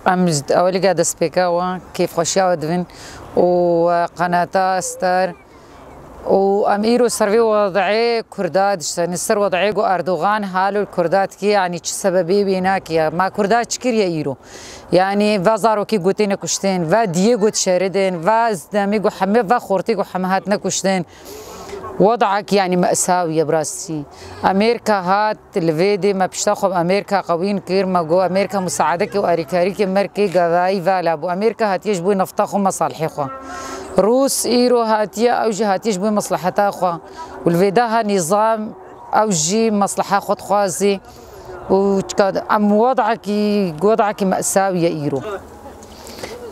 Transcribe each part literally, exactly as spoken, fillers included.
Em ji ewilî ge destpêka we kêfxweşiya we dibin û, e, qenata Star û em îro ser vê wedê Kurda diştin, ser wedê ku Erdogan halo li Kurda dikê, yanî çi sebebê wê nakê ya? Ma Kurda çi kiriye îro? Yanî ve zarokê gotê nekuştin, ve diyê got şeridin, ve demê got hemê, ve xortê got hemê hat nekuştin. Wedek, yanî, me'sawî ye bi rastî. Amerîka hat, li vê dê me pişta xwe bi Amerîka qewîn kir, me got Amerîka musaedekê û alîkarîkê me kir, gavayî vala bû. Amerîka hatiye ji bo nefta xwe, mesalihê xwe. Rûs îro hatiye, ew jî hatiye ji bo mesleheta xwe. Û li vê daha nîzam, ew jî mesleha xwe dixwazî. Û çika em wedekî, wedekî me'sawî ye îro.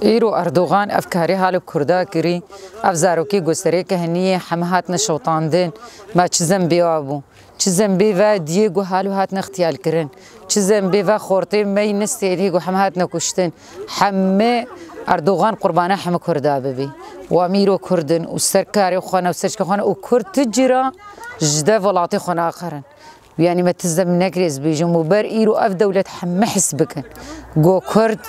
Îro Erdogan ev karê halo bi Kurda kirî, ev zarokê got serê kehiniyê heme hatine şewitandin, ma çi zembê wa bû? Çi zembê ve diyê got halo hatine ixtiyalkirin? Çi zembê ve xortê me yî nestêlî got heme hatine kuştin? Heme Erdogan qurbana heme Kurda bibî. Û em îro Kurd in û ser karê xwe ne û ser çika xwe ne û Kurd tu cîra ji dev welatê xwe naxerin. Yanî me tizde min nekirê ez bêjim û ber îro ev dewlet heme his bikin. Go Kurd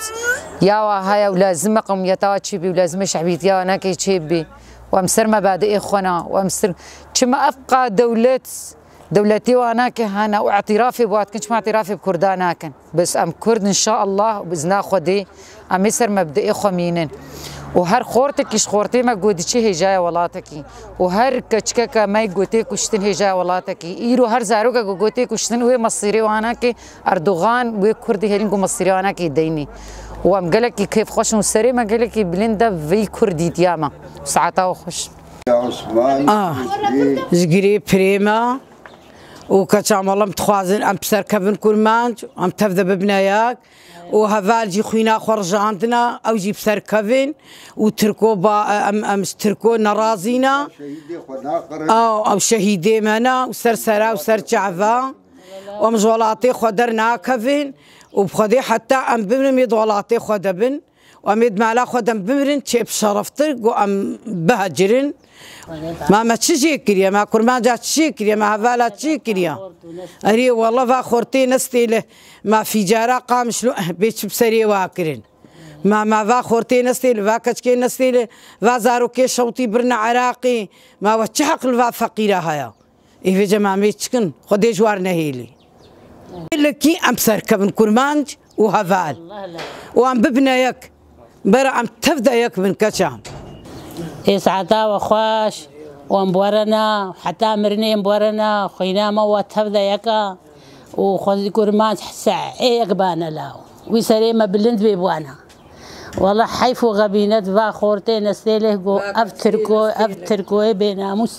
ya wa haya û lazim e qewmiyeta wa çêbî û lazim e şehbîtiya wa nake çêbî. Û em ser mebadiê xwe na, û em ser, çima ev qa dewlet, dewletê wa nake hana û îtirafê bi wa dikin, çima îtirafê bi Kurda nakin? Bes em Kurd inşaallah bi izna Xwedê. Em ê ser mebdeê xwe mînin. Û her xortekî ji xortê me ku diçe hêjaya welatekî. Û her keçikeke me ku tê kuştin hêjaya welatekî. Îro her zarokeke ku tê kuştin wê mesîrê wana ke Erdogan wê Kurdî hêlin ku mesîrê wana ke deynî. Û em gelekî kêfxweş in û serê me gelekî bilind e vî Kurdîtiya me. Saeta we xweş. Ah, ji girê pirê me û keça me, em dixwazin em bi ser kevin kurmanc, em tev de bibine yek. Û heval jî xwîna xwe rijandina, ew jî bi ser kevin û Tirko ba, em, em ji Tirko nerazî ne. Şehîdê xwe naqirin. Ew, ew şehîdê me ne û ser sera û ser çava. Û em ji welatê xwe dernakevin û bi Xwedê heta em bimrin ê di welatê xwe de bin. Û em ê di mala xwe de bimrin çê bi şereftir ku em bihecirin. Ma me çi jê kiriye? Ma kurmanca çi jê kiriye? Ma hevala çi kiriye? Erê wele va xortê nestêle, ma fîcara Qamişlo, eh, bê çi bi serê wa kirin? Ma, ma va xortê nestêle, va keçikê nestêle, va zarokê şewtî birine Iraqê, ma we çi heq li va feqîra haya? Ê vêce ma em ê çikin? Xwedê ji war nehêlî. Lekî em serkevin kurmanc û heval. Û em bibine yek. Bera em tev de yek bin keça. Ê saeta we xweş, û em bi we re ne, heta mirinê em bi we re ne, xwîna me we tev de yek e, û xwezî kurmanc hise ê yek bane law. Wî serê me bilind bê bi wana. Wele heyf û xebînet va xortê nestêlê go ev Tirko, ev Tirkoyê bênamûs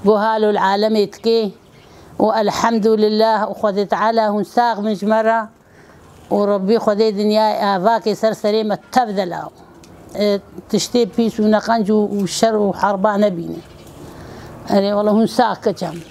go halo li alemê dikê. Û elhemdulillah û Xwedê Teala hûn sax bin ji me re. Û Rebbî Xwedê dinyayê avakê ser serê me tev de law. E, tiştê pîs û neqenc û, û şer û herba nebîne. Erê wele hûn sax keça min.